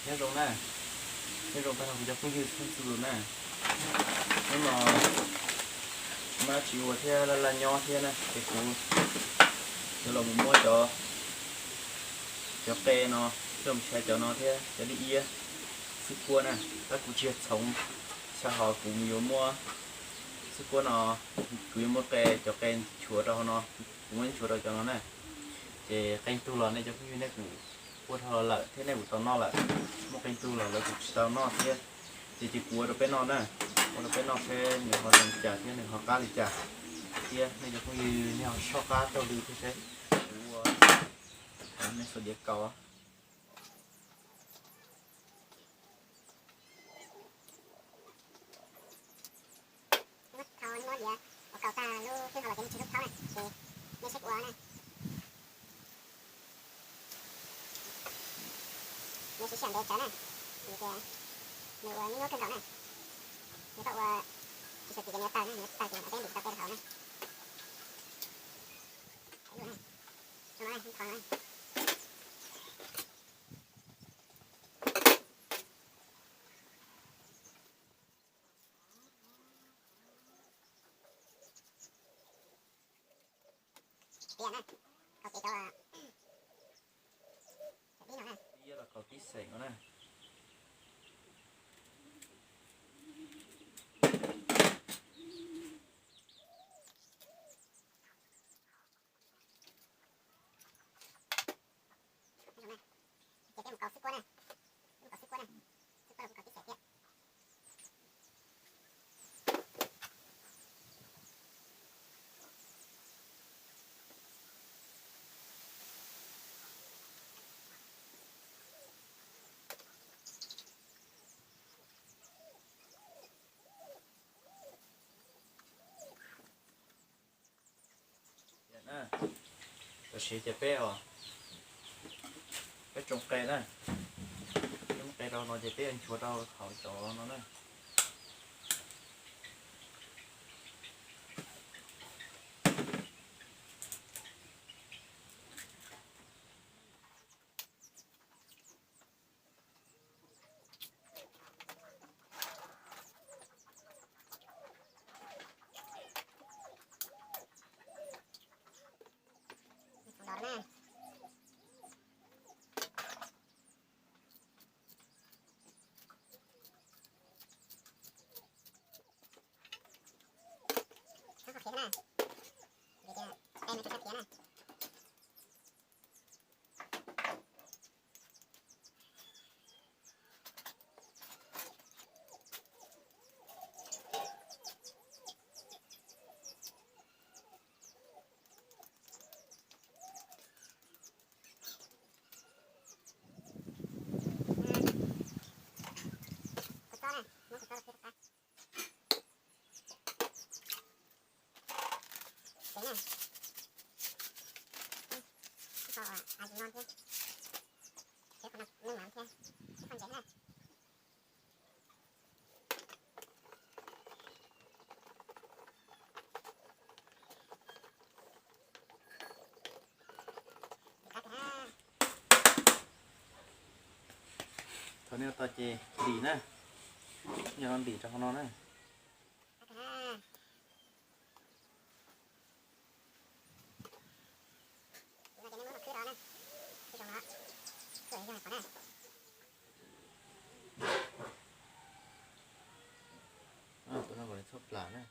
Nyob zoo na, nyob zoo tag nrho kuv cov phooj ywg txhua tus na. Hnub no kuv muaj dab tsi ua thiab laj laj nyob thiab na ces kuv yuav los mus muab cov, cov qe no, coj mus tshais cov no thiab cov dib iab, xwb kuab na. Tab kuv tsis yog txhoov, xyov ho kuv yuav muab xwb kuab no, kuv yuav muab qe, cov qe nchuav rau hauv no, kuv muab nchuav rau cov no na. Ces qee tug los nej cov phooj ywg nej kuj ua dhau los lawm thiab nej kuj tau noj lawm, muaj qee tug los lawv kuj tsis tau noj thiab. Ces cia kuv ua rau peb noj na, ua rau peb noj seb nws ho zoo li cas thiab nws ho qab li cas, thiab nej cov phooj ywg nej ho soj qab taug li thiab seb kuv ua nej xuas diav kaus. Lub thaub muab diav ua kaus tag lub twb ho los ces nws tsis lub thaub na, ces nej seb kuv ua na. Nws siv siam ntev tsawv na, vim tias nws ua nyuaj nyuaj kawg nkaus na. Nws tau ua tsis xav tim ces nws tawg na, nws tawg ces nws teb ntim tau tej hauv na. Ib lub na, ib qho na. Tiag na, kaus ces cov, cov dib no na. Dib los kaus tib xeem no na. Ces peb mus kaus xwb kuab na, mus kaus xwb kuab na, xwb kuab los kuv kaus tib xeem thiab. Tam sim ces peb, peb tsoo qe na, peb muab qe rau no ces peb yuav nchuav rau hauv cov no na. Ceev na. Ib qho av zis no thiab, ib qho no meej mam thiab, ib qho ntsev na. Thaum nej ua tau ces ntim na, yog no ntim rau hauv no na. Tus no kom nws txhob plam na.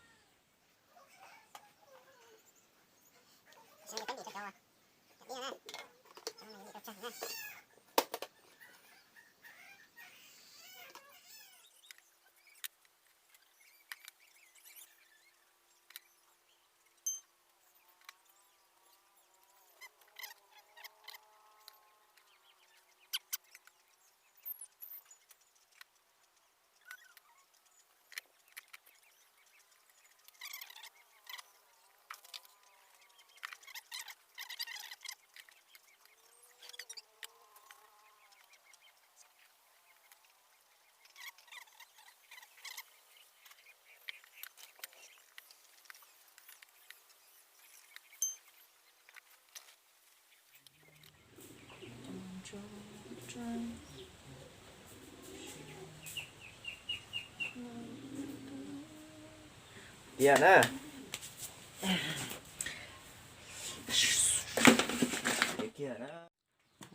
Tiag na.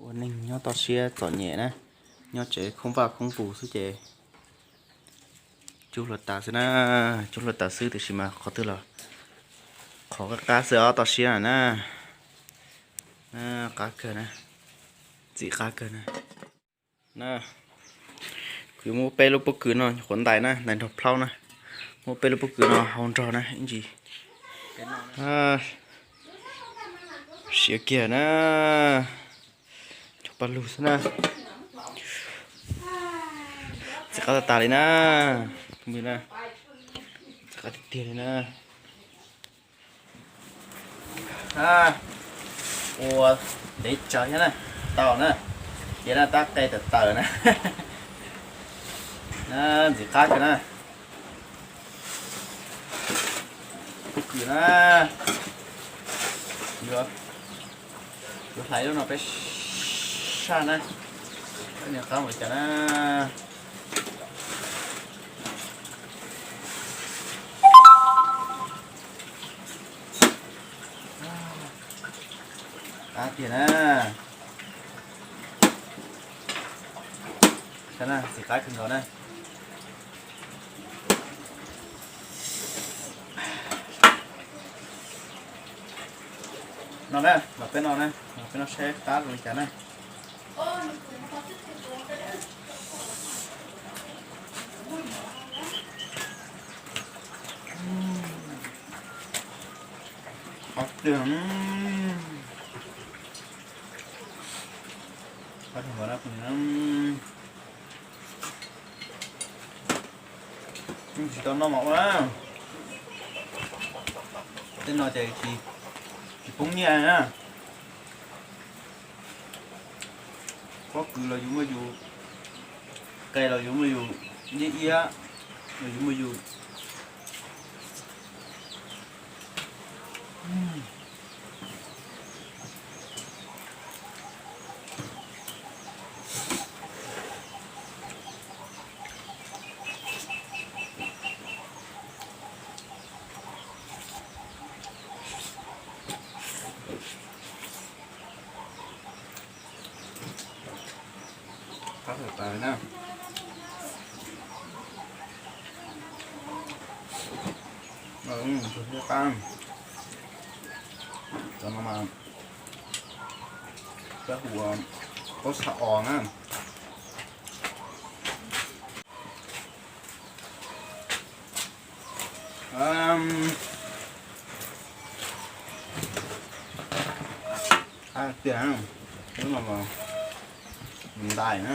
Ua neeg nyob toj siab txom nyem na, nyob tsev khoob vaj khoob vus xwb ces cub hluav taws xwb na, cub hluav taws xwb tiam sis mas qhov twg los qhov qab qab xwb os, toj siab na. Qab kawg na, ntxim qab kawg na. Na, kuv yuav muab peb lub pob kws no nyuam qhuav ntais na, ntais nrog plhaub na, muab peb lub pob kws no hau nrog na ib ntsis. Siav kiag na, cov paj lug xwb na. Ntxim qab tag tas li na, tus me na, ntxim qab tiag tiag li na. Ua ntev tsawv thiab na, tau na, cia na tab qe tawm tawm na. Ntxim qab kawg na. Pob kws na, yuav hlais lub no peb saj na, peb niag qab ua cas na. Qab tiag na. Ntxim qab kawg nkaus na. No na, los peb no na, los peb no saib qab zoo li cas na. Qab tiag. Qab tiag na. Tsis tau noj mas ua na. Tej no ces tsis poob nyiaj na. Pob kws los yus muaj yus, qe los yus muaj yus, nyiaj iab los yus muaj yus. Qab tawm tawv na. Tus thiab qab. Cov no mas peb hu ua pob txha os na. Qab tiag, lub no mas ntais na.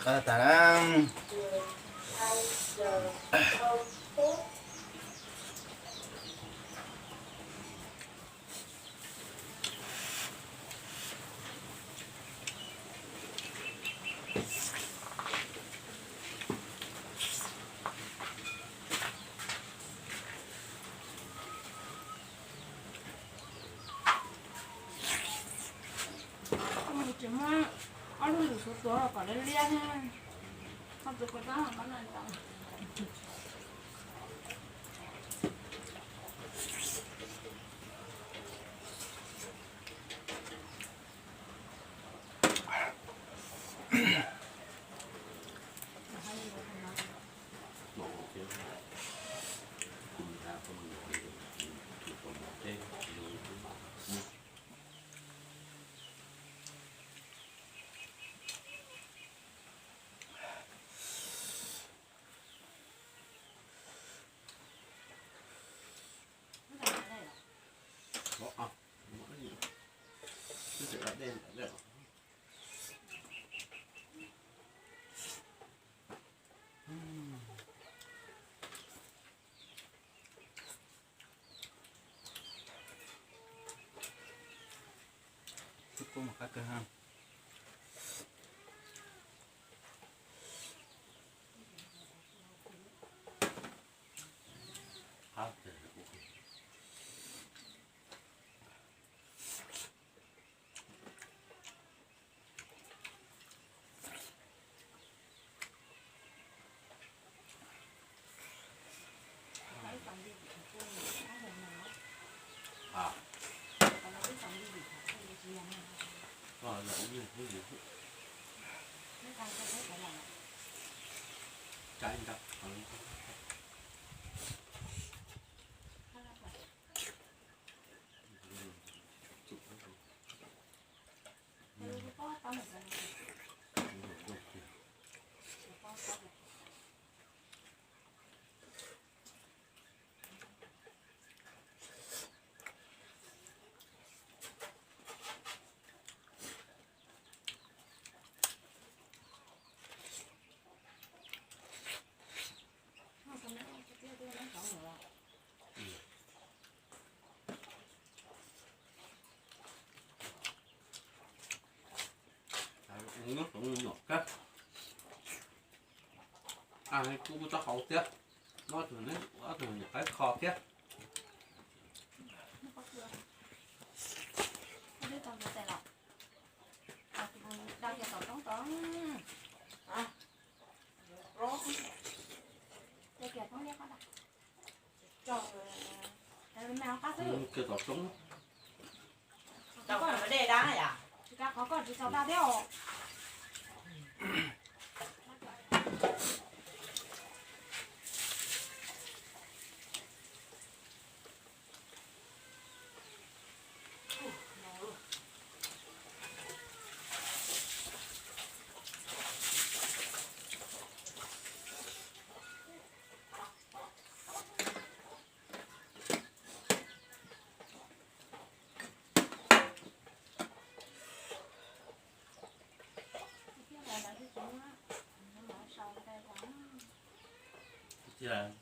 Qab tag na. Ces muab ob lub lwm suav tuav kom liab liab thiab. Tus kua mas qab kawg ha. Nyob hauv nyuam kab, kuj tau hau thiab, ob tug nyuam qaib kho thiab. Kiag tom roob. Cia